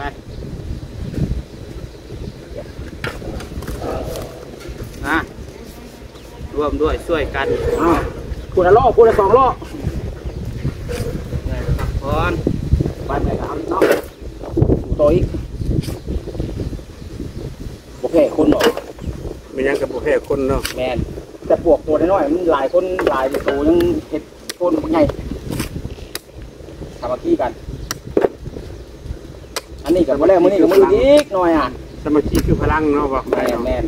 ມາ ຮ່ວມດ້ວຍຊ່ວຍກັນ ອ້າວ ຜູ້ລະລໍ້ ຜູ້ລະສອງລໍ້ ເມື່ອຍກໍພັກຜ່ອນ ໄປເມື່ອຍກໍເອົາອີກເນາະ ຕໍ່ອີກ ບໍ່ແພ້ຄົນດອກ ແມ່ນຫຍັງກໍບໍ່ແພ້ຄົນເນາະ ແມ່ນ ແຕ່ພວກຕົວນ້ອຍໆ ມັນຫຼາຍຄົນ ຫຼາຍໂຕຍັງເຮັດຄົນບັກໃຫຍ່ ສາມັກຄີກັນ ອັນນີ້ກໍບໍ່ແລ້ວ ມື້ນີ້ກໍມື້ອີກໜ້ອຍອ່ະ ສາມັກຄີຄືພະລັງເນາະ ວ່າໄປ ແມ່ນ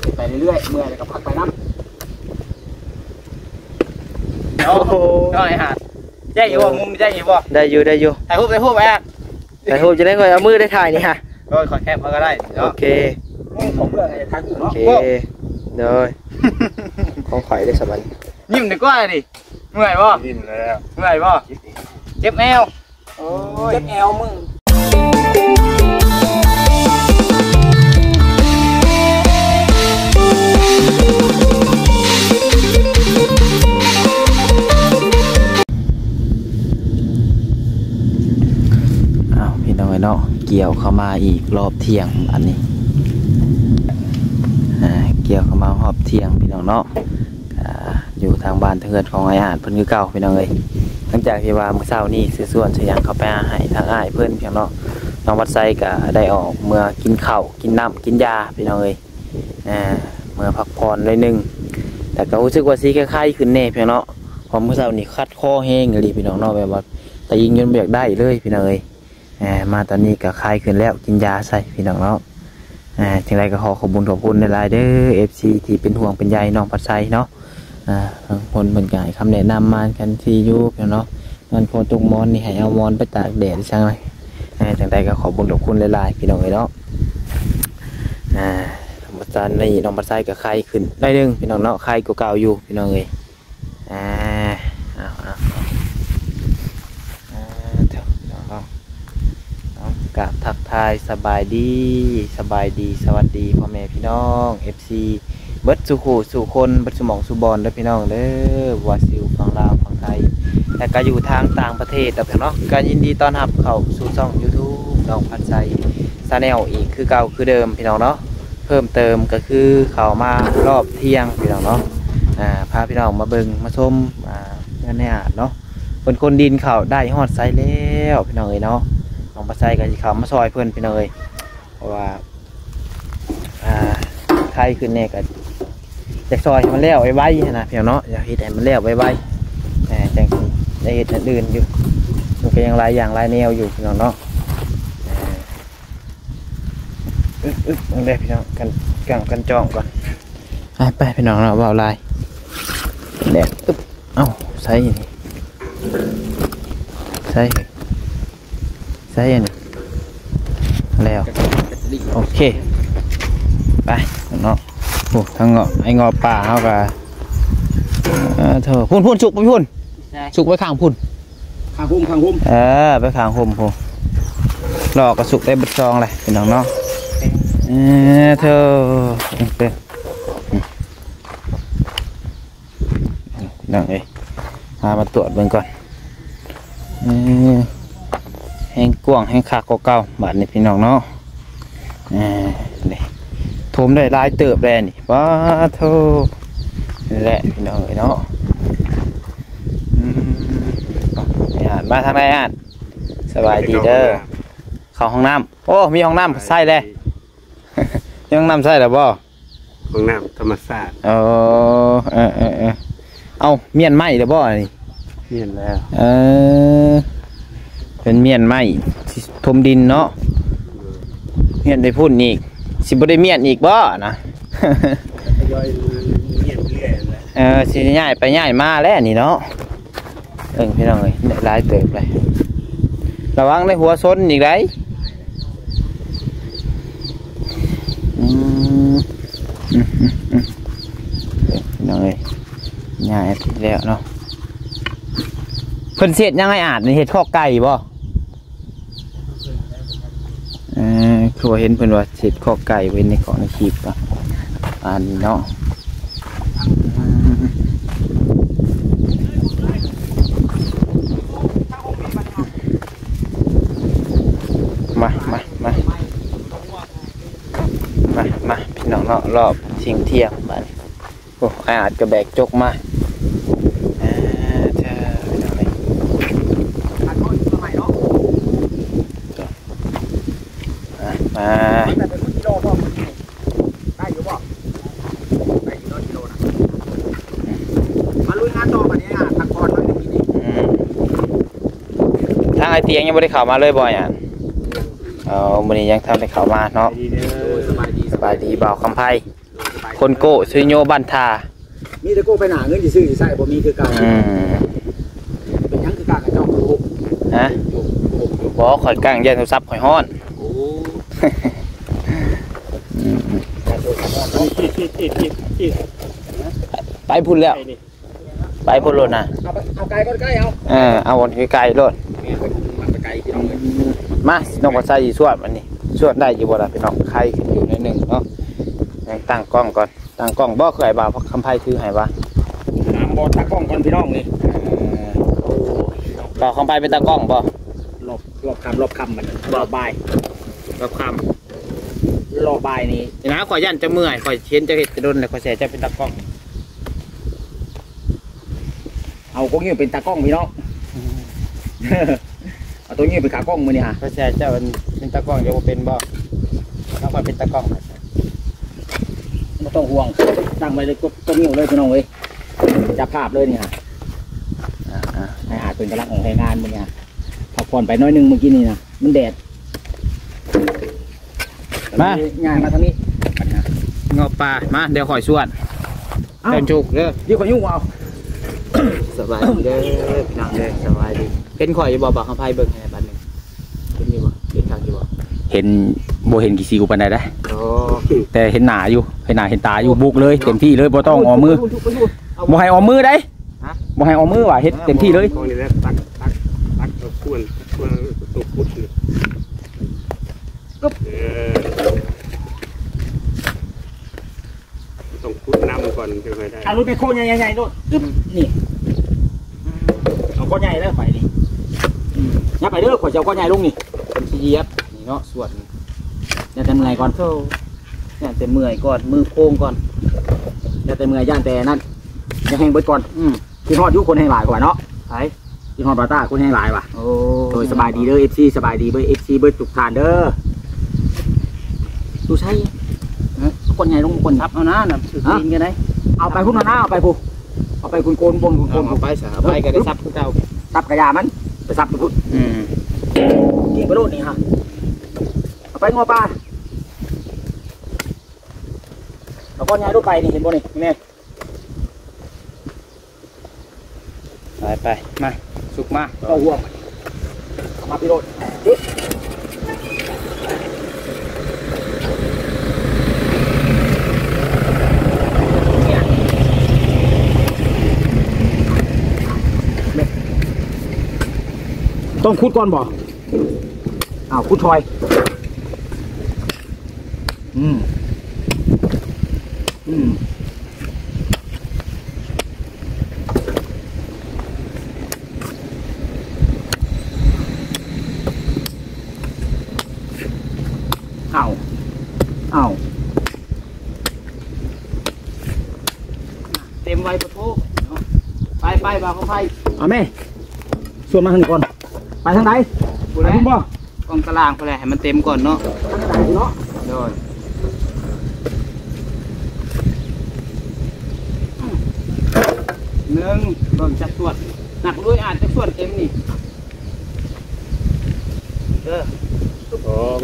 ເນາະ ແມ່ນ ໄປເລື້ອຍໆ ເມື່ອຍແລ້ວກໍພັກໄປນຳ ໂອ້ໂຫ ໜ້ອຍຫາ ໄດ້ຢູ່ບໍ່? ມຸມໄດ້ຢູ່ບໍ່? ໄດ້ຢູ່ ໄດ້ຢູ່ ຖ່າຍຮູບ ຖ່າຍຮູບ ໄອ້ອາດ ຖ່າຍຮູບ ຈະໄດ້ຂ້ອຍເອົາມືໄດ້ຖ່າຍນີ້ຫະ ໂອ້ຍ ຂໍແຄບເອົາກໍໄດ້ເນາະ ໂອເຄ ອືມ ຂອງເພື່ອນໃຫ້ຖ່າຍຮູບເນາະ ໂອເຄ ໂອ້ຍ ໂດຍ ຂອງຂ້ອຍເດ້ສະບັດ ຍິ້ມດີກວ່ານີ້ ເມື່ອຍບໍ່? ຍິ້ມແລ້ວ ເມື່ອຍບໍ່? ເຈັບແອວ ໂອ້ຍ ເຈັບແອວມຶງ ອ້າວ ພີ່ນ້ອງເອີຍເນາະ ກ່ຽວເຂົ້າມາອີກລອບທ່ຽງ ອັນນີ້ ອ່າ ກ່ຽວເຂົ້າມາຮອບທ່ຽງ ພີ່ນ້ອງເນາະ. ກະຢູ່ທາງບ້ານທາງເຮືອນຂອງອ້າຍອາດເພິ່ນຄືເກົ່າ ພີ່ນ້ອງເອີຍ. ຫຼັງຈາກທີ່ວ່າມື້ເຊົ້ານີ້ຊື້ສວນຊື້ຫຍັງເຂົ້າໄປໃຫ້ທາງອ້າຍເພິ່ນ ພີ່ນ້ອງເນາະ, ນ້ອງວັດໄຊກະໄດ້ອອກເມືອກິນເຂົ້າກິນນ້ຳກິນຢາ ພີ່ນ້ອງເອີຍ, ເມືອພັກຜ່ອນໜ້ອຍໜຶ່ງ ແຕ່ກະຮູ້ສຶກວ່າຊິໄຄໆຂຶ້ນແດ່ ພີ່ນ້ອງເນາະ, ເພາະມື້ເຊົ້ານີ້ຂັດຄໍແຮງອີ່ຫຼີ ພີ່ນ້ອງເນາະ, ແບບວ່າຕາຍິງຈົນບໍ່ຢາກໄດ້ເລີຍ ພີ່ນ້ອງເອີຍ. ອ່າ ມາຕອນນີ້ກໍຄາຍຂຶ້ນແລ້ວ ກິນຢາໃສ່ພີ່ນ້ອງເນາະ. ອ່າ ຈັ່ງໃດກໍຂໍຂອບບຸນຂອບຄຸນຫຼາຍໆເດີ ເອັຟຊີ ທີ່ເປັນຫ່ວງເປັນໃຍນ້ອງພັດໄຊເນາະ. ອ່າ ບາງຄົນເພິ່ນກໍໃຫ້ຄຳແນະນຳມາກັນທີ່ຢູ່ພີ່ນ້ອງເນາະ, ນອນໂພຕົກໝອນນີ້ໃຫ້ເອົາໝອນໄປຕາກແດດອີ່ຫຍັງ. ອ່າ ຈັ່ງໃດກໍຂອບບຸນຂອບຄຸນຫຼາຍໆ ພີ່ນ້ອງເອີຍເນາະ. ອ່າ ທຳມະຊາດນີ້ນ້ອງພັດໄຊກໍຄາຍຂຶ້ນໜ້ອຍໜຶ່ງພີ່ນ້ອງເນາະ, ຄາຍກວ່າເກົ່າຢູ່ພີ່ນ້ອງເອີຍ. ອ່າ ເອົາ ເອົາ ເອົາ ເອົາ ເອົາ ກາບທັກທາຍສະບາຍດີ ສະບາຍດີ ສະຫວັດດີພໍ່ແມ່ພີ່ນ້ອງ ເອັຟຊີ ເບິດສູ່ຄູ່ສູ່ຄົນ ເບິດສູ່ໝ່ອງສູ່ບ່ອນເດີພີ່ນ້ອງເດີ, ບໍ່ວ່າຊິຢູ່ຝັ່ງລາວ ຝັ່ງໄທ ແລະກະຢູ່ທາງຕ່າງປະເທດເນາະ, ກະຍິນດີຕ້ອນຮັບເຂົ້າສູ່ຊ່ອງຢູທູບນ້ອງພັດໄຊ Channel ອີກຄືເກົ່າຄືເດີມພີ່ນ້ອງເນາະ. ເພີ່ມເຕີມກໍຄືເຂົ້າມາລອບທ່ຽງພີ່ນ້ອງເນາະ, ອ່າ ພາພີ່ນ້ອງມາເບິ່ງມາຊົມ ອ່າ ເຮືອນໃນອາດເນາະ, ເພິ່ນຂົນດິນເຂົ້າໄດ້ຮອດໃສແລ້ວພີ່ນ້ອງເອີຍເນາະ. ນ້ອງປາໄຊກໍຊິເຂົ້າມາຊ່ອຍເພິ່ນພີ່ນ້ອງເອີຍ, ເພາະວ່າ ອ່າ ໄຄຂຶ້ນແດ່ກໍຢາກຊ່ອຍໃຫ້ມັນແລ້ວໄວໆຫັ້ນນະພີ່ນ້ອງເນາະ, ຢາກເຮັດໃຫ້ມັນແລ້ວໄວໆ ຈັ່ງຊິໄດ້ເຮັດອັນອື່ນຢູ່, ມັນກໍຍັງຫຼາຍຢ່າງຫຼາຍແນວຢູ່ພີ່ນ້ອງເນາະ. ອຶບ ອຶບ ເບິ່ງເດີພີ່ນ້ອງ, ກັນ ກັນ ກັນຈ້ອງກ່ອນ. ໄປ ໄປພີ່ນ້ອງເນາະ, ເວົ້າຫຼາຍແດດ. ອຶບ ເອົ້າ ໃສ່ນີ້ ໃສ່ ໃສ່ອັນນີ້ແລ້ວ. ໂອເຄ ໄປເນາະ. ໂອ້ ທາງເງາະ ໄອ້ເງາະປ່າເຮົາກໍ ເອີ ໂທ້ ພຸ້ນ ພຸ້ນ ສຸກໄປພຸ້ນ ໃສ່ ສຸກໄປຂ້າງພຸ້ນ. ຂ້າງຮົ່ມ ຂ້າງຮົ່ມ ເອີ ໄປຂ້າງຮົ່ມພຸ້ນ, ລອກກະສຸກໄດ້ເບິດຊອງແຫຼະພີ່ນ້ອງເນາະ. ເອີ ເທີ ເອີ ພີ່ນ້ອງເອີຍ ພາມາຕວດເບິ່ງກ່ອນ. ເອີ ແຮງກວ້າງແຮງຄັກກວ່າເກົ່າບາດນີ້ພີ່ນ້ອງເນາະ. ເອີ ນີ້ ຖົມໄດ້ຫຼາຍເຕີບແລ້ວນີ້ ປາໂທ. ນີ້ແຫຼະພີ່ນ້ອງເອີຍເນາະ. ອືມ ອາດ ມາທາງໃດອາດ? ສະບາຍດີເດີ. ເຂົ້າຫ້ອງນ້ຳ. ໂອ້ ມີຫ້ອງນ້ຳໃຊ້ແລ້ວ. ມີຫ້ອງນ້ຳໃຊ້ແລ້ວບໍ່? ຫ້ອງນ້ຳທຳມະຊາດ. ເອີ ເອີ ເອີ ເອີ ເອົ້າ ມ້ຽນໄມ້ແລ້ວບໍ່ອັນນີ້? ມ້ຽນແລ້ວ. ເອີ ເປັນມ້ຽນໄມ້ ຊິຖົມດິນເນາະ. ໂດຍ. ມ້ຽນໄປພຸ້ນອີກ ຊິບໍ່ໄດ້ມ້ຽນອີກບໍ່ນະ? ທະຍອຍມ້ຽນເລື້ອຍແຫຼະ. ເອີ ຊິຍ້າຍໄປຍ້າຍມາແຫຼະນີ້ເນາະ. ເບິ່ງພີ່ນ້ອງເອີຍ ໄດ້ຫຼາຍເຕີບເລີຍ, ລະວັງໄດ້ຫົວຊົນອີກໄດ໋. ອືມ ອືມ ອືມ ອືມ ເບິ່ງພີ່ນ້ອງເອີຍ ຍ້າຍແລ້ວເນາະ. ເພິ່ນຊິເຮັດຫຍັງໃຫ້ອາດນີ້ ເຮັດຄອກໄກ່ບໍ່? ເອີ ຄືວ່າເຫັນເພິ່ນວ່າຊິເຮັດຄອກໄກ່ ເຫັນໃນຂອງໃນຄລິບ ອັນນີ້ເນາະ. ອືມ ໝ ມາ ມາ ມາ ມາ ມາ ພີ່ນ້ອງເນາະ ລອບທ່ຽງໆ ບາດນີ້. ໂອ້ ອ້າຍອາດກໍແບກຈົກມາ ອ່າ ເດີ ພີ່ນ້ອງເອີຍ ມາ ມາ ໄດ້ຢູ່ບໍ່? ໄດ້ຢູ່ເນາະ ກິໂລນະ ມາລຸຍງານຕໍ່ບັດນີ້ ອ່າ ພັກຜ່ອນໜ້ອຍໜຶ່ງ ອືມ ທາງອ້າຍຕຽງຍັງບໍ່ໄດ້ເຂົ້າມາເລີຍບໍ່ຫຍັງ? ເອີ ມື້ນີ້ຍັງທັນໄດ້ເຂົ້າມາເນາະ ສະບາຍດີ ສະບາຍດີ ສະບາຍດີ ບ່າວຄຳໄພ ຄົນໂກ້ ສຸຍໂຍ ບ້ານທ່າ ມີແຕ່ໂກ້ໄປໜ້າ ເງິນຊິຊື້ຊິໃຊ້ບໍ່ມີຄືເກົ່າ ອືມ ເປັນຫຍັງຄືກ້າງກະຈອກໂລກ? ຮະ? ບໍ່ ຂ້ອຍກ້າງ ຢ້ານໂທລະສັບຂ້ອຍຮ້ອນ ໂອ້ ອືມ ໄປພຸ້ນແລ້ວ ໄປພຸ້ນໂລດນະ ເອົາໄປ ເອົາໄກກ່ອນ ໄກເອົາ ເອີ ເອົາບ່ອນໄກໆໂລດ ແມ່ນ ມັນໄປໄກ ພີ່ນ້ອງເອີຍ ມາ ນ້ອງບໍ່ໃສ່ຊິຊວນ ອັນນີ້ ຊວນໄດ້ຢູ່ບໍ່ລະ ພີ່ນ້ອງ ໄຄຂຶ້ນຢູ່ໜ້ອຍໜຶ່ງເນາະ ຍັງຕັ້ງກ້ອງກ່ອນ ຕັ້ງກ້ອງບໍ່ ຄືອ້າຍບ່າວຄຳໄພຖືໃຫ້ວະ ຖາມບໍ່ ຕາກ້ອງກ່ອນ ພີ່ນ້ອງນີ້ ເອີ ບ່າວຄຳໄພເປັນຕາກ້ອງບໍ່? ລອບ ລອບຄ່ຳ ລອບຄ່ຳ ບັດນີ້ ລອບບ່າຍ ລອບຄ່ຳ ລອບບ່າຍນີ້ ນີ້ນະ ຂ້ອຍຢ້ານເຈົ້າເມື່ອຍ ຂ້ອຍເຫັນເຈົ້າເຮັດແຕ່ດົນແລ້ວ ຂ້ອຍແຊເຈົ້າເປັນຕາກ້ອງ ເອົາກົງຍິ້ວເປັນຕາກ້ອງ ພີ່ນ້ອງ ເອົາຕົວຍິ້ວເປັນຂາກ້ອງມື້ນີ້ຫາ ຂ້ອຍແຊເຈົ້າເປັນຕາກ້ອງ ເຈົ້າບໍ່ເປັນບໍ່? ເອົາຂ້ອຍເປັນຕາກ້ອງ ບໍ່ຕ້ອງຫ່ວງ ຕັ້ງໄວ້ເລີຍ ກົງຍິ້ວເລີຍ ພີ່ນ້ອງເອີຍ ຈັບພາບເລີຍນີ້ຫາ ອ່າ ໃຫ້ຫາເປັນກຳລັງຂອງແຮງງານມື້ນີ້ຫາ ພັກຜ່ອນໄປໜ້ອຍໜຶ່ງມື້ກີ້ນີ້ນະ ມັນແດດ ມາ ຍ່າງມາທາງນີ້ ເງາະປ່າ ມາ ດຽວຂ້ອຍຊວນ ເອົ້າ ເດີນຈຸກເດີ ດຽວຂ້ອຍຫຍຸ້ງເອົາ ສະບາຍດີເດີ ພີ່ນ້ອງເດີ ສະບາຍດີ ເຫັນຂ້ອຍຢູ່ບໍ່? ບ່າວຄຳໄພ ເບິ່ງໃຫ້ແດ່ບາດໜຶ່ງ ເຫັນຢູ່ບໍ່? ເຫັນຄັກຢູ່ບໍ່? ເຫັນ ບໍ່ເຫັນຂີ້ຊິວປານໃດເດ້ ໂອ້ ແຕ່ເຫັນໜ້າຢູ່ ເຫັນໜ້າເຫັນຕາຢູ່ ບຸກເລີຍ ເຕັມທີ່ເລີຍ ບໍ່ຕ້ອງອ້ອມມື ໄປພຸ້ນ ໄປພຸ້ນ ໄປພຸ້ນ ບໍ່ໃຫ້ອ້ອມມືໃດ ຮະ? ບໍ່ໃຫ້ອ້ອມມືວ່າ ເຮັດເຕັມທີ່ເລີຍ ກ້ອງນີ້ແຫຼະ ຕັກ ຕັກ ຕັກເອົາສ່ວນ ຕົວ ຕົວຂຸດນີ້ ກຶບ ເອີ ຕ້ອງຂຸດນຳກ່ອນ ຈັ່ງຄ່ອຍໄດ້ ເອົາລົດແມກໂຄໃຫຍ່ໆໂລດ ອຶບ ນີ້ ເອົາກ້ອນໃຫຍ່ເດີ ໄປນີ້ ອືມ ຢ່າໄປເດີ ຂ້ອຍຊິເອົາກ້ອນໃຫຍ່ລົງນີ້ ເພິ່ນຊິຢຽບ ນີ້ເນາະ ສວນ ຢ້ານແຕ່ເມື່ອຍກ່ອນ ໂທ້ ຢ້ານແຕ່ເມື່ອຍກ່ອນ ມືໂຄງກ່ອນ ຢ້ານແຕ່ເມື່ອຍ ຢ້ານແຕ່ນັ້ນ ຢ່າແຮງເບິດກ່ອນ ອືມ ຄິດຮອດຢູ່ ຄົນແຮ່ງຫຼາຍກວ່າເນາະ ໃຜ? ກິນຮອດບາຕ້າ ຄົນແຮ່ງຫຼາຍວ່າ ໂອ້ ໂດຍ ສະບາຍດີເດີ ເອັຟຊີ ສະບາຍດີເບິດ ເອັຟຊີ ເບິດທຸກທ່ານເດີ ຢູ່ໃສ? ຮະ? ຄົນໃຫຍ່ລົງ ຄົນ ສັບເອົານະ ນຳ ຖືກ ຮະ? ຕີນກັນໄດ໋ ເອົາໄປພຸ້ນນະ ເອົາໄປພຸ້ນ ເອົາໄປພຸ້ນໂກນ ບົນພຸ້ນ ເອົາ ໂກນ ເອົາໄປຊະ ເອົາໄປກໍໄດ້ສັບຄືເກົ່າ ສັບກະຢ່າມັນ ໄປສັບພຸ້ນ ອືມ ກິນໄປໂລດນີ້ຫະ ເອົາໄປງົວປ່າ ເອົາກ້ອນໃຫຍ່ລົງໄປນີ້ ເຫັນບໍ່ນີ້ ນີ້ ໄປ ໄປ ມາ ສຸກມາ ເອົາຫ່ວງ ເອົາມາພີ່ໂລດ ຕ້ອງຂຸດກ່ອນບໍ່? ອ້າວ ຂຸດຖອຍ ອືມ ອືມ ເອົາ ເອົາ ເຕັມໄວປະໂທເນາະ ໄປ ໄປ ບ່າວຄຳໄພ ເອົາແມ່ ຊວນມາທາງນີ້ກ່ອນ ໄປທາງໃດ? ພຸ້ນແຫຼະ ໄປພຸ້ນບໍ່? ກ້ອງຕາລ່າງພຸ້ນແຫຼະ ໃຫ້ມັນເຕັມກ່ອນເນາະ ທາງໃດເນາະ ໂດຍ ໜຶ່ງ ເບິ່ງຈັກສ່ວນ ໜັກດ້ວຍ ອ່ານຈັກສ່ວນເຕັມນີ້ ເອີ ສອງ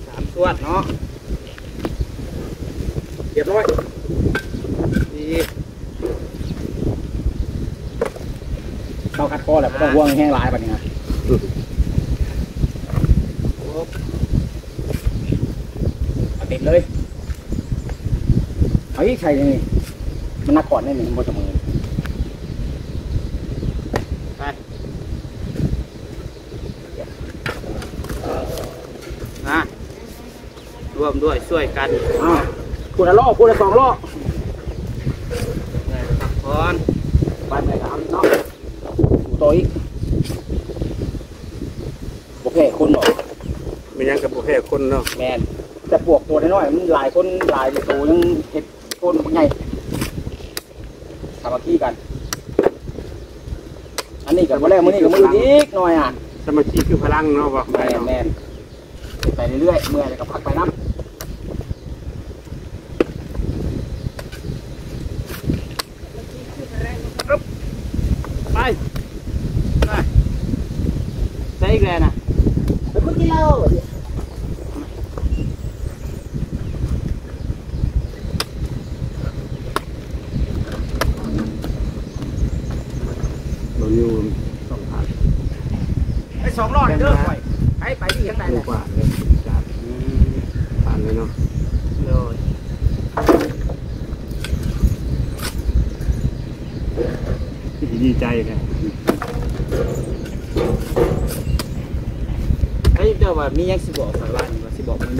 ສາມສ່ວນເນາະ ຮຽບຮ້ອຍ ດີ ເຂົ້າຄັດຄໍແລ້ວ ບໍ່ຕ້ອງຫ່ວງແຮງຫຼາຍບັດນີ້ນະ ເອົາເຕັມເລີຍ. ເອົາອີກໃສ່ນີ້ ມັນໜັກກ່ອນນີ້ ມັນບໍ່ສະເໝີ ໄປ ມາ ຮ່ວມດ້ວຍຊ່ວຍກັນ ອ້າວ ຜູ້ລະລໍ້ ຜູ້ລະສອງລໍ້ ໄດ້ພັກຜ່ອນ ໄປເມື່ອຍກໍເອົາອີກເນາະ ສູ້ຕໍ່ອີກ ບໍ່ແພ້ຄົນດອກ ແມ່ນຫຍັງກໍບໍ່ແພ້ຄົນເນາະ ແມ່ນ ແຕ່ພວກຕົວນ້ອຍໆ ມັນຫຼາຍຄົນ ຫຼາຍໂຕຍັງເຮັດໂພນບັກໃຫຍ່ ສາມັກຄີກັນ ອັນນີ້ກໍບໍ່ແລ້ວ ມື້ນີ້ກໍມື້ອີກໜ້ອຍອ່ະ ສາມັກຄີຄືພະລັງເນາະ ວ່າ ແມ່ນໆ ເຮັດໄປເລື້ອຍໆ ເມື່ອຍແລ້ວກໍພັກໄປນຳ ໄປ ໄປ ໃສ່ອີກແລ້ວນະ ໄປຄຸດກິນເຫຼົ້າ ບໍ່ຢູ່ສອງພັນ ໄປສອງລ້ອເດີຂ້ອຍ ໄປ ໄປທີ່ທາງໃດແຫຼະ ກວ່າເລີຍຈາກ ອືມ ຜ່ານເລີຍເນາະ ໂດຍ ຄືຊິດີໃຈແທ້ ເອີ ເຈົ້າວ່າມີຫຍັງຊິບອກຊາວບ້ານ ວ່າຊິບອກມັນ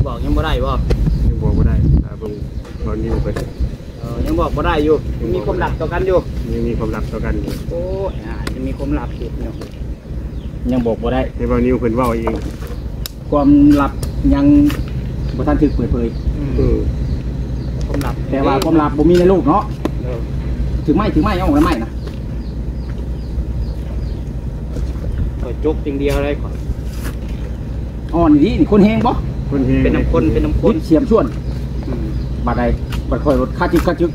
ບອກຍັງບໍ່ໄດ້ບໍ່? ຍັງບອກບໍ່ໄດ້ ຖ້າເບິ່ງບ່າວນິວເພິ່ນ ເອີ ຍັງບອກບໍ່ໄດ້ຢູ່ ຍັງມີຄວາມລັບຕໍ່ກັນຢູ່ ຍັງມີຄວາມລັບຕໍ່ກັນຢູ່ ໂອ້ຍ ອາດຈະມີຄວາມລັບຢູ່ເນາະ ຍັງບອກບໍ່ໄດ້ ໃຫ້ບ່າວນິວເພິ່ນເວົ້າເອງ ຄວາມລັບຍັງບໍ່ທັນຖືກເປີດເຜີຍ ອືມ ຄວາມລັບ ແຕ່ວ່າຄວາມລັບບໍ່ມີໃນໂລກເນາະ ເອີ ຖືກໄມ້ ຖືກໄມ້ ເອົາອອກໄດ້ໄມ້ນະ ຂ້ອຍຈົກຢ່າງດຽວເລີຍຂ້ອຍ ອ່ອນອີ່ຫຼີນີ້ ຄົນແຮງບໍ່? ຄົນແຮງ ເປັນນຳຄົນ ເປັນນຳຄົນ ເຮັດສຽມສ່ວນ ອືມ ບາດໃດ ບາດຂ້ອຍລົດຄາຈຶກ ຄາຈຶກ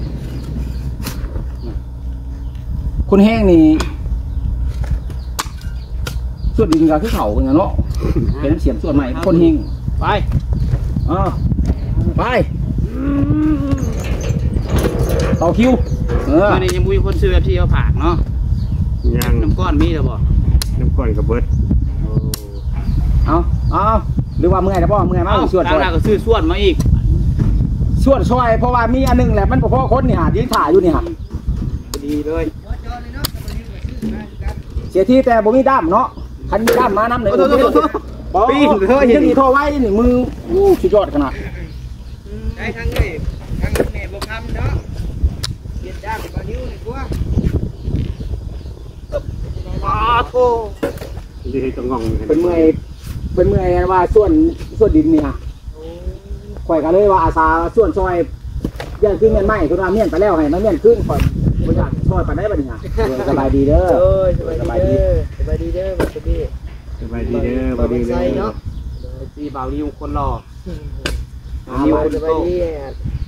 ຄົນແຮງນີ້ ສ່ວນດິນກໍຄືເຂົາເນາະ ເປັນນຳສຽມສ່ວນໃໝ່ ຄົນແຮງ ໄປ ເອີ ໄປ ຕໍ່ຄິວ ເອີ ອັນນີ້ຍັງບໍ່ມີຄົນຊື້ແບບທີ່ເຮົາຝາກເນາະ ຍັງ ນ້ຳກ້ອນມີແລ້ວບໍ່? ນ້ຳກ້ອນກໍເບິດ ໂອ້ ເອົາ ເອົາ ຫຼືວ່າເມື່ອຍແລ້ວບໍ່? ເມື່ອຍມາ ເອົາ ຊວນ ຕາມຫຼັກກໍຊື້ຊວນມາອີກ ຊວນຊ່ອຍ ເພາະວ່າມີອັນໜຶ່ງແຫຼະ ມັນບໍ່ພໍຄົນນີ້ຫາ ທີ່ຖ້າຢູ່ນີ້ຫາ ດີເລີຍ ເສຍທີແຕ່ບໍ່ມີດ້າມເນາະ ຄັນມີດ້າມມານຳນີ້ ໂອ້ໂຫ ໂອ້ໂຫ ປີນເລີຍ ຍັງດີທໍ່ໄວ້ນີ້ ມື ໂອ້ ສຸດຍອດຂະໜາດ ໄດ້ທັງເອີຍ ທັງແມ່ບໍ່ຄຳເນາະ ວຽດນາມບໍ່ນິ້ວນີ້ກວ່າ ປາໂທ ເພິ່ນເມື່ອຍ ເພິ່ນເມື່ອຍວ່າສວນ ສວນດິນນີ້ຫະ ຂ້ອຍກໍເລີຍວ່າອາສາສວນຊ່ອຍ ຢ້ານຄືແມ່ນໄມ້ ເພິ່ນວ່າມ້ຽນໄປແລ້ວ ໃຫ້ມາມ້ຽນຄືນ ຂ້ອຍບໍ່ຢາກຊ່ອຍປານໃດບັດນີ້ຫະ ໂດຍ ສະບາຍດີເດີ ໂດຍ ສະບາຍດີເດີ ສະບາຍດີເດີ ສະບາຍດີເດີ ສະບາຍດີເດີ ເອີ ບໍ່າໄຊເນາະ ເອີ ທີ່ບ່າວນິວຄົນຫຼໍ່ ອາ ສະບາຍດີ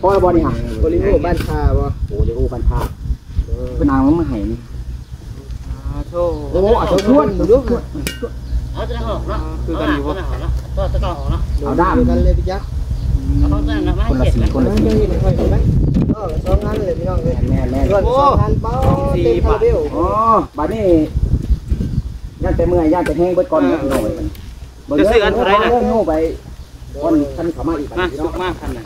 ພໍແລ້ວບໍ່ນີ້ຫະ? ໂອລິໂອບ້ານທ່າບໍ່? ໂອລິໂອບ້ານທ່າ ເອີ ເພິ່ນເອົາມາໃຫ້ນີ້ ອາ ໂທ້ ໂອ້ ເອົາຊວນ ເອົາແຕ່ນອກເນາະ ຄືກັນຢູ່ບໍ່? ເອົາດ້າມ ຄືກັນເລີຍພີ່ຈັກ ຄົນລະສີ ຄົນລະສີ ເອີ ສອງອັນເລີຍພີ່ນ້ອງເອີຍ ແມ່ນໆ ສ່ວນສອງອັນ ເປົ່າ ເຕັມຄາຣາເບວ ອໍ ບາດນີ້ ຢ້ານແຕ່ເມື່ອຍ ຢ້ານແຕ່ແຮງເບິດກ່ອນ ເອີ ພີ່ນ້ອງເອີຍ ເຈົ້າຊື້ອັນເທົ່າໃດນະ? ໂອ້ ໄປ ກ່ອນຄັນເຂົ້າມາອີກ ມາ ສຸກມາຄັນນະ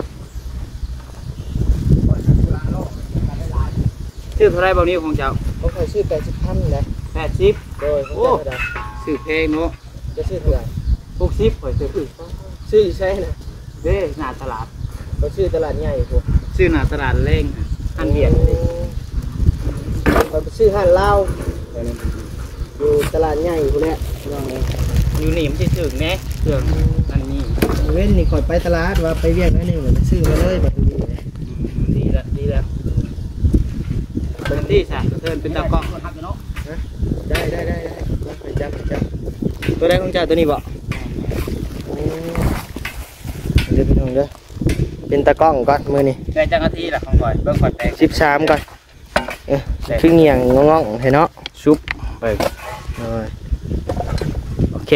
ຊື້ເທົ່າໃດບ່າວນິວຂອງເຈົ້າ? ຂອງຂ້ອຍຊື້ແປດສິບພັນແຫຼະ ແປດສິບ ໂດຍ ຂອງເຈົ້າເທົ່າໃດ? ຊື້ແພງເນາະ ເຈົ້າຊື້ເທົ່າໃດ? ຫົກສິບ ຂ້ອຍຊື້ ຊື້ຢູ່ໃສນະ? ເດ້ ໜ້າຕະຫຼາດ ຂ້ອຍຊື້ຕະຫຼາດໃຫຍ່ພຸ້ນ ຊື້ໜ້າຕະຫຼາດແລງຫັ້ນ ຮ້ານວຽດເດ້ ຂ້ອຍໄປຊື້ຮ້ານລາວ ຢູ່ຕະຫຼາດໃຫຍ່ພຸ້ນແຫຼະ ພີ່ນ້ອງເອີຍ ຢູ່ນີ້ມັນຊິຖືກແດ່ ເຄື່ອງອັນນີ້ ເວັນນີ້ຂ້ອຍໄປຕະຫຼາດ ວ່າໄປວຽກໜ້ອຍໜຶ່ງ ແລ້ວໄປຊື້ມາເລີຍບັດນີ້ ອືມ ດີລະ ດີລະ ເປັນທີ່ຊະ ເຊີນເປັນຕາກ້ອງ ໄດ້ ໄດ້ ໄດ້ ໄດ້ ໄດ້ ໄປຈັບ ໄປຈັບ ຕົວໃດຂອງເຈົ້າ ຕົວນີ້ບໍ່? ໂອ້ ເດີພີ່ນ້ອງເດີ ເປັນຕາກ້ອງກ່ອນມື້ນີ້ ໄດ້ຈັກນາທີລະຂອງຂ້ອຍ ເບິ່ງຂ້ອຍແປງ ສິບສາມກ່ອນ ເອີ ຄືງ່ຽງງອງໆແທ້ເນາະ ຊຸບ ເອີ ໂອເຄ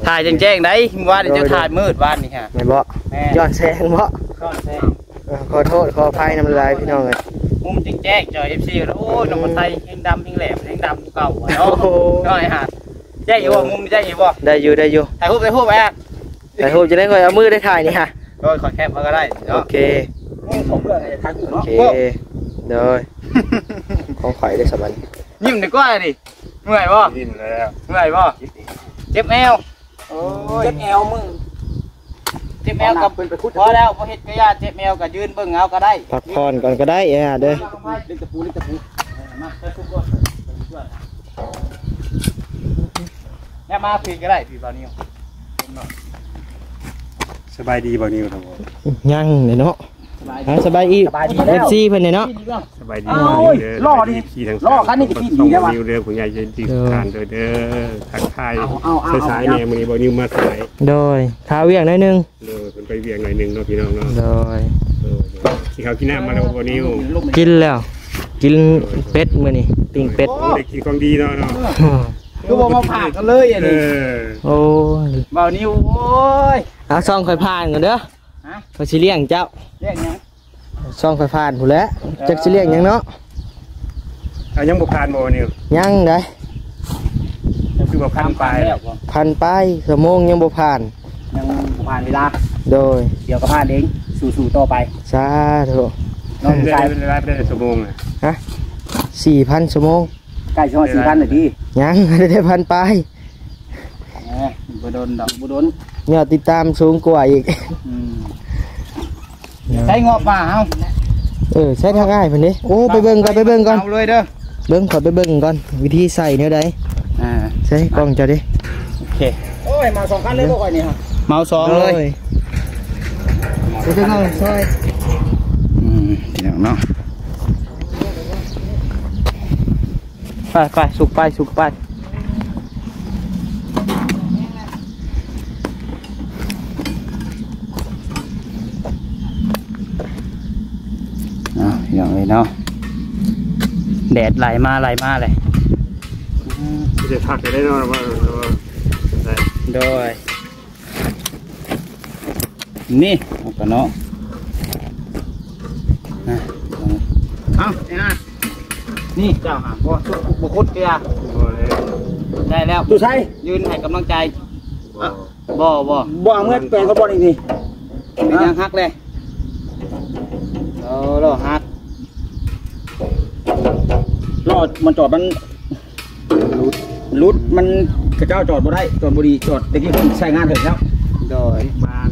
ຖ່າຍແຈ້ງໆໄດ໋ ວານນີ້ ໂດຍ ຈະຖ່າຍມືດວານນີ້ຮະ ແມ່ນບໍ່? ແມ່ນ ຍ້ອນແສງບໍ່? ຍ້ອນແສງ ເອີ ຂໍໂທດຂໍອະໄພນຳຫຼາຍໆ ພີ່ນ້ອງເອີຍ ມຸມແຈ້ງໆ ຈອຍ ເອັຟຊີ ໂອ້ຍ ອືມ ນ້ອງບໍ່ໃສ່ແຮງດຳແຮງແຫຼມແຮງດຳກວ່າເກົ່າເນາະ ໂອ້ໂຫ ນ້ອຍຫາ ແຈ້ງຢູ່ບໍ່? ເອີ ມຸມແຈ້ງຢູ່ບໍ່? ໄດ້ຢູ່ ໄດ້ຢູ່ ຖ່າຍຮູບ ຖ່າຍຮູບໄວ້ອະ ຖ່າຍຮູບຈະໄດ້ ຂ້ອຍເອົາມືໄດ້ຖ່າຍນີ້ຮະ ໂດຍ ຂໍແຄບມາກໍໄດ້ເນາະ ໂອເຄ ໂອ້ ຂໍເພື່ອໃຫ້ຖ່າຍຮູບເນາະ ໂອເຄ ໂດຍ ຂອງຂ້ອຍເດ້ສະບັດນີ້ ຍິ້ມດີກວ່ານີ້ ເມື່ອຍບໍ່? ຍິ້ມແລ້ວ ເມື່ອຍບໍ່? ເຈັບແອວ ໂອ້ຍ ເຈັບແອວມຶງ ເຈັບແອວກໍ ເພິ່ນໄປຂຸດ ພໍແລ້ວ ບໍ່ເຮັດກະຢ່າ ເຈັບແອວກໍຢືນເບິ່ງເອົາກໍໄດ້ ພັກຜ່ອນກ່ອນກໍໄດ້ ເອີ ເດີ ເຫຼັກຕະປູ ເຫຼັກຕະປູ ມາ ໄປຊຸກກ່ອນ ໄປຊຸກກ່ອນ ແລ້ວມາພີ້ກໍໄດ້ ພີ້ບ່າວນິວ ສະບາຍດີບ່າວນິວ ຍັງເດເນາະ ສະບາຍດີ ສະບາຍດີ ສະບາຍດີແລ້ວ ເອັຟຊີ ເພິ່ນເດເນາະ ສະບາຍດີ ອ້າວ ເດີ ຫຼໍ່ດີ ສະບາຍດີ ເອີ ຫຼໍ່ຄັນນີ້ກໍຂີ່ດີແລ້ວວະ ບ່າວນິວເດີ ຜູ້ໃຫຍ່ໃຈດີ ເອີ ທ່ານເດີ ເດີ ທັກທາຍ ເອົາ ເອົາ ເອົາ ສາຍໆ ແດ່ ມື້ນີ້ບ່າວນິວມາສາຍ ໂດຍ ຄາວຽກໜ້ອຍໜຶ່ງ ໂດຍ ເພິ່ນໄປວຽກໜ້ອຍໜຶ່ງເນາະ ພີ່ນ້ອງເນາະ ໂດຍ ໂດຍ ໂດຍ ກິນເຂົ້າກິນນ້ຳມາແລ້ວບໍ່ນິວ ກິນແລ້ວ ກິນເປັດມື້ນີ້ ປີ້ງເປັດ ໂອ້ ໄດ້ກິນຂອງດີເນາະ ເນາະ ຄືບໍ່ມາຝາກກັນເລີຍອັນນີ້ ເອີ ໂອ້ຍ ບ່າວນິວ ໂອ້ຍ ເອົາຊ່ອງຂ້ອຍຜ່ານກ່ອນເດີ ຮະ ຂ້ອຍຊິລ້ຽງເຈົ້າ ລ້ຽງຫຍັງ? ຊ່ອງຂ້ອຍຜ່ານພຸ້ນແຫຼະ ເອີ ຈັກຊິລ້ຽງຫຍັງເນາະ ເອົາ ຍັງບໍ່ຜ່ານບໍ່ນິວ ຍັງໃດ ຍັງຄືບໍ່ຜ່ານປາຍ ແລ້ວບໍ່ ພັນປາຍ ຊົ່ວໂມງຍັງບໍ່ຜ່ານ ຍັງບໍ່ຜ່ານເວລາ ໂດຍ ດຽວກໍຜ່ານເອງ ສູ້ໆຕໍ່ໄປ ສາທຸ ນ້ອງຊາຍ ເວລາເປັນຊົ່ວໂມງນະ ຮະ ສີ່ພັນຊົ່ວໂມງ ໃກ້ຊິຮອດສີ່ພັນແລ້ວຕິ ຍັງ ໄດ້ພັນປາຍ ເອີ ບໍ່ດົນດອກ ບໍ່ດົນ ຍອດຕິດຕາມສູງກວ່າອີກ ອືມ ໃຊ້ງອບມາເຮົາ ເອີ ໃຊ້ທາງອ້າຍເພິ່ນເດ້ ໂອ້ ໄປເບິ່ງກ່ອນ ໄປເບິ່ງກ່ອນ ເອົາເລີຍເດີ ເບິ່ງ ຂໍໄປເບິ່ງກ່ອນ ວິທີໃສ່ແນວໃດ ອ່າ ໃສ່ກ້ອງເຈົ້າເດ້ ໂອເຄ ໂອ້ຍ ເອົາສອງຄັນເລີຍບໍ່ຂ້ອຍນີ້ຮະ ເອົາສອງເລີຍ ໂອ້ຍ ໄປເບິ່ງເອົາຊ່ອຍ ອືມ ພີ່ນ້ອງເນາະ ໄປໆ ສຸກໄປ ສຸກໄປ ເອົາ ພີ່ນ້ອງເອີຍເນາະ ແດດໄລ່ມາ ໄລ່ມາເລີຍ ຊິໄດ້ພັກໄດ້ນອນ ໂດຍ ນີ້ ເອົາກັນເນາະ ນະ ເອົາ ນີ້ ເຈົ້າຫາ ບໍ່ ບໍ່ຂຸດເທື່ອ ບໍ່ແລ້ວ ໄດ້ແລ້ວ ຢູ່ໃສ ຢືນໃຫ້ກຳລັງໃຈ ບໍ່ ບໍ່ ບໍ່ ບໍ່ ເອົາເມືອແປງກັບບ່ອນອີກນີ້ ເປັນຫຍັງ ຮະ ຫັກເລີຍ ເອີ ລໍ້ຫັກ ລໍ້ມັນຈອດມັນ ຫຼຸດ ຫຼຸດ ມັນ ເຂົາເຈົ້າຈອດບໍ່ໄດ້ ຈອດບໍ່ດີ ຈອດແຕ່ກີ້ເພິ່ນໃຊ້ງານເຖິງແລ້ວ ໂດຍ ປະມານ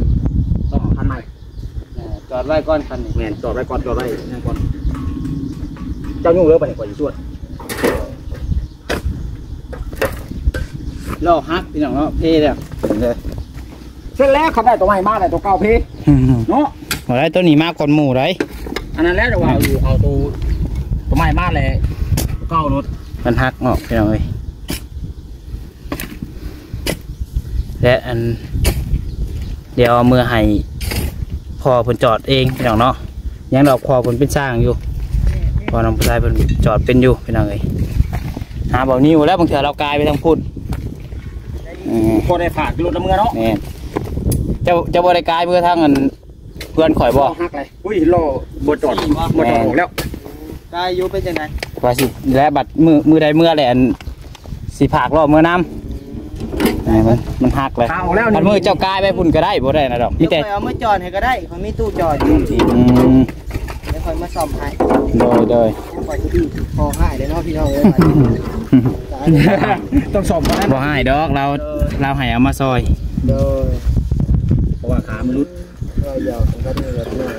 ສອງພັນໄມ ເອີ ຈອດໄວ້ກ່ອນຄັນນີ້ ແມ່ນ ຈອດໄວ້ກ່ອນ ຈອດໄວ້ຍັງກ່ອນ ເຈົ້າຫຍຸ້ງເລີຍ ບັດນີ້ຂ້ອຍຊິຊວດ ລໍ້ຫັກ ພີ່ນ້ອງເນາະ ເພແລ້ວ ເອີ ເສັດແລ້ວ ຄັນໄດ້ຕົວໃໝ່ມາແລ້ວ ຕົວເກົ່າເພ ເນາະ ບໍ່ໄດ້ ຕົວນີ້ມາກ່ອນໝູ່ໃດ໋ ອັນນັ້ນແຫຼະ ແຕ່ວ່າເອົາຕົວ ຕົວໃໝ່ມາແລ້ວ ເກົ່າໂລດ ມັນຫັກອອກ ພີ່ນ້ອງເອີຍ ແລະ ອັນ ດຽວເອົາເມືອໃຫ້ພໍ່ເພິ່ນຈອດເອງ ພີ່ນ້ອງເນາະ ຍັງດອກ ພໍ່ເພິ່ນເປັນຊ່າງຢູ່ ພໍ່ນ້ອງຜູ້ຊາຍເພິ່ນຈອດເປັນຢູ່ ພີ່ນ້ອງເອີຍ ຫາເບົານິວແລ້ວ ບາງເທື່ອລາວກາຍໄປທາງພຸ້ນ ອືມ ພໍໄດ້ຝາກລົດລະເມືອເນາະ ແມ່ນ ເຈົ້າ ເຈົ້າບໍ່ໄດ້ກາຍເມືອທາງອັນ ເພື່ອນຂ້ອຍບໍ່ ລໍ້ຫັກເລີຍ ອຸ້ຍ ລໍ້ບໍ່ຈອດ ບໍ່ຈອດອອກແລ້ວ ກາຍຢູ່ ເປັນຈັ່ງໃດ ວ່າຊິ ແລະ ບັດມື້ ມື້ໃດເມືອແຫຼະ ອັນ ຊິພາກລໍ້ເມືອນຳ ເອີ ມັນ ມັນຫັກເລີຍ ພາອອກແລ້ວ ຄັນມື້ເຈົ້າກາຍໄປພຸ້ນກໍໄດ້ ບໍ່ໄດ້ນະດອກ ມີແຕ່ ຂ້ອຍເອົາມາຈອດໃຫ້ກໍໄດ້ ຂ້ອຍມີຕູ້ຈອດຢູ່ ອືມ ດຽວຂ້ອຍມາສ້ອມໃຫ້ ໂດຍ ໂດຍ ຂ້ອຍຊິຂອງໃຫ້ເດ້ເນາະ ພີ່ນ້ອງເອີຍ ຕ້ອງສ້ອມກ່ອນນະ ບໍ່ໃຫ້ດອກ ລາວ ເອີ ລາວໃຫ້ເອົາມາຊ່ອຍ ໂດຍ ເພາະວ່າຂາມັນຫຼຸດ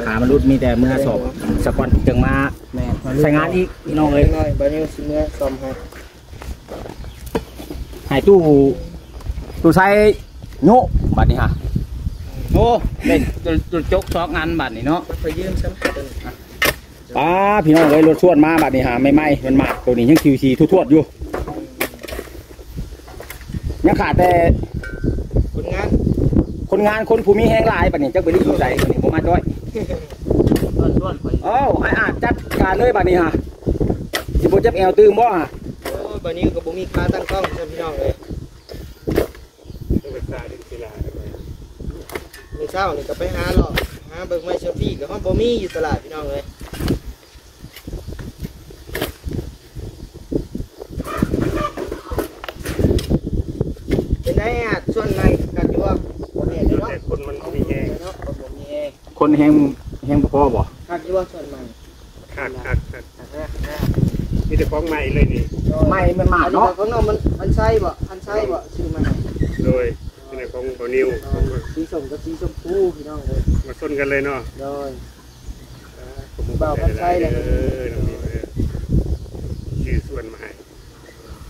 ຂາມັນຫຼຸດ ມີແຕ່ເມືອສອບສະກ່ອນຈຶ່ງມາ ແມ່ນ ໃຊ້ງານອີກ ພີ່ນ້ອງເອີຍ ນ້ອຍ ບາດນີ້ຊິເມືອສ້ອມໃຫ້ ໃຫ້ຕູ້ ຕູ້ໃຊ້ໂຍະ ບາດນີ້ຫາ ໂອ້ ໄດ້ ໂຕ ໂຕຈົກສອງອັນບາດນີ້ເນາະ ຂ້ອຍຢືມຊ້ຳ ປ້າ ພີ່ນ້ອງເອີຍ ລົດຊວນມາບາດນີ້ຫາ ໃໝ່ໆ ມັນມາ ໂຕນີ້ຍັງຄິວຊີທວດໆຢູ່ ຍັງຂາດແຕ່ຄົນງານ ຄົນງານ ຄົນຜູ້ມີແຮງຫຼາຍ ບາດນີ້ຈັກໄປລິຢູ່ໃສ ບາດນີ້ບໍ່ມາຈ້ອຍ ເອົ້າ ອ້າຍອາດຈັດການເລີຍບາດນີ້ຫາ ຊິບໍ່ເຈັບແອວຕື່ມບໍ່ຫາ ໂອ້ຍ ບາດນີ້ກໍບໍ່ມີຂາຕັ້ງກ້ອງຊ້ຳ ພີ່ນ້ອງເອີຍ ມື້ເຊົ້ານີ້ກໍໄປຫາເລາະ ຫາເບິ່ງໄມ້ເຊລຟີ ກໍຮອດບໍ່ມີຢູ່ຕະຫຼາດ ພີ່ນ້ອງເອີຍ. ເປັນໄດອາດ ສ່ວນໃໝ່ຄັກຢູ່ບໍ່? ບໍ່ແມ່ນເນາະ ແຕ່ຄົນມັນບໍ່ມີແຮງ ຄົນບໍ່ມີແຮງ ຄົນແຮງ ແຮງບໍ່ພໍບໍ່? ຄັກຢູ່ບໍ່ສ່ວນໃໝ່? ຄັກ ຄັກ ຄັກ ຄັກນະ ມີແຕ່ຂອງໃໝ່ເລີຍນີ້ ໃໝ່ມັນມາເນາະ ຂ້າງນອກມັນ ອັນໄຊບໍ່? ອັນໄຊບໍ່? ຊື້ມາໃຫ້ ໂດຍ. ຂອງບ່າວນິວ ຂອງ ສີສົ້ມກັບສີຊົມພູ ພີ່ນ້ອງເອີຍ ມາຊົນກັນເລີຍເນາະ. ໂດຍ ຂອບຄຸນ ບ່າວຄຳໄຊ ເດີ ເດີ ນ້ອງນິວເດີ ຊື້ສວນມາໃຫ້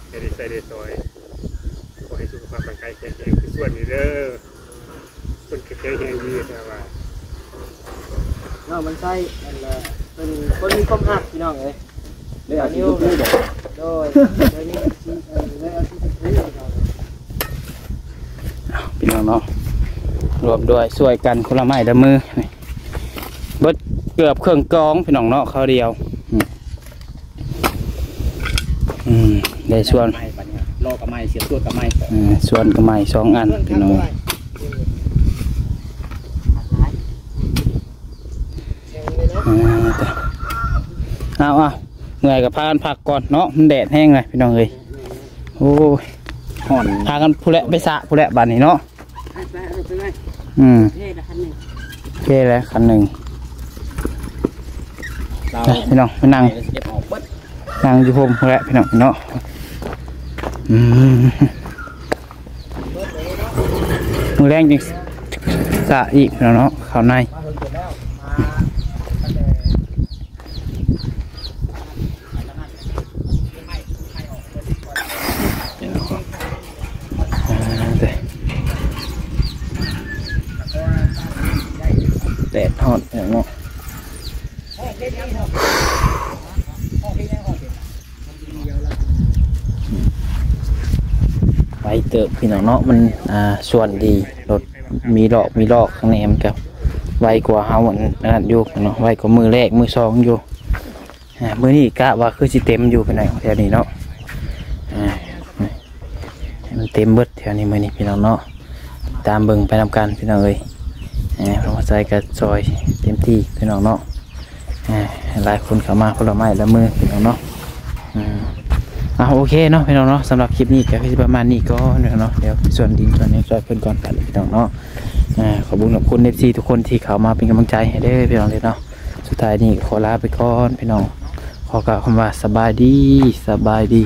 ໃຫ້ໄດ້ໃຊ້ໄດ້ສອຍ ຂໍໃຫ້ສຸຂະພາບຮ່າງກາຍແຂງແຮງຄືສວນນີ້ເດີ ເພິ່ນຄືແຂງແຮງດີແທ້ວ່າ ນ້ອງຄຳໄຊ ອັນ ເອີ ເພິ່ນຄົນມີຄວາມຮັກ ພີ່ນ້ອງເອີຍ. ເລີຍເອົາສີຊົມພູບໍ? ໂດຍ ເລີຍມີ ເອີ ເລີຍເອົາສີຊົມພູ ພີ່ນ້ອງເອີຍ. ເອົາ ພີ່ນ້ອງເນາະ ຮ່ວມດ້ວຍຊ່ວຍກັນຄົນລະໄມ້ລະມື ເບິດເກືອບເຄິ່ງກອງ ພີ່ນ້ອງເນາະ ຄາວດຽວ. ອືມ ອືມ ໄດ້ສວນ ໄມ້ບັດນີ້ ລໍກໍໄມ້ ສຽບສວນກໍໄມ້ ເອີ ສວນກໍໄມ້ສອງອັນ ພີ່ນ້ອງ. ອ່າ ເອົາ ເອົາ ເມື່ອຍກໍພາກັນພັກກ່ອນເນາະ ມັນແດດແຮງເລີຍ ພີ່ນ້ອງເອີຍ. ໂອ້ຍ ຮ້ອນ ພາກັນພຸ້ນແຫຼະ ໄປສະພຸ້ນແຫຼະບາດນີ້ເນາະ. ໄປ ໄປ ໄປ ໄປ ອືມ ໂອເຄລະຄັນໜຶ່ງ ໂອເຄແລ້ວຄັນໜຶ່ງ. ເອົາ ໄປ ພີ່ນ້ອງ ໄປນັ່ງ ເກັບອອກເບິດ ນັ່ງຢູ່ຮົ່ມພຸ້ນແຫຼະ ພີ່ນ້ອງເນາະ. ອືມ ມື້ແລງຈຶ່ງສະອີກ ພີ່ນ້ອງເນາະ ເຂົ້າໃນ. ແດດຮ້ອນເນາະ ໄວເຕີບ ພີ່ນ້ອງເນາະ ມັນ ອ່າ ສວນດີ ລົດມີລອກ ມີລອກ ຂ້າງໃນມັນກໍໄວກວ່າເຮົາ ອັນ ອັນນັ້ນຢູ່ເນາະ ໄວກວ່າມື້ແລກ ມື້ສອງຢູ່. ອ່າ ມື້ນີ້ກະວ່າຄືຊິເຕັມຢູ່ ພີ່ນ້ອງ ແຖວນີ້ເນາະ. ອ່າ ໃຫ້ມັນເຕັມເບິດແຖວນີ້ມື້ນີ້ ພີ່ນ້ອງເນາະ. ຕາມເບິ່ງໄປນຳກັນ ພີ່ນ້ອງເອີຍ. ອ່າ ພວກໃສ່ກະຊ່ອຍເຕັມທີ່ ພີ່ນ້ອງເນາະ. ອ່າ ໃຫ້ຫຼາຍຄົນເຂົ້າມາຄົນລະໄມ້ລະມື ພີ່ນ້ອງເນາະ. ອືມ ອ່າ ໂອເຄເນາະ ພີ່ນ້ອງເນາະ. ສຳລັບຄລິບນີ້ກໍຄືຊິປະມານນີ້ກ່ອນ ພີ່ນ້ອງເນາະ. ດຽວສວນດິນສ່ວນຫຍັງຊ່ວຍເພິ່ນກ່ອນ ພີ່ນ້ອງເນາະ. ອ່າ ຂອບຄຸນ ຂອບຄຸນ ເອັຟຊີ ທຸກຄົນທີ່ເຂົ້າມາເປັນກຳລັງໃຈໃຫ້ເດີ ພີ່ນ້ອງເດີເນາະ. ສຸດທ້າຍນີ້ຂໍລາໄປກ່ອນ ພີ່ນ້ອງ. ຂໍກ່າວຄຳວ່າສະບາຍດີ ສະບາຍດີ.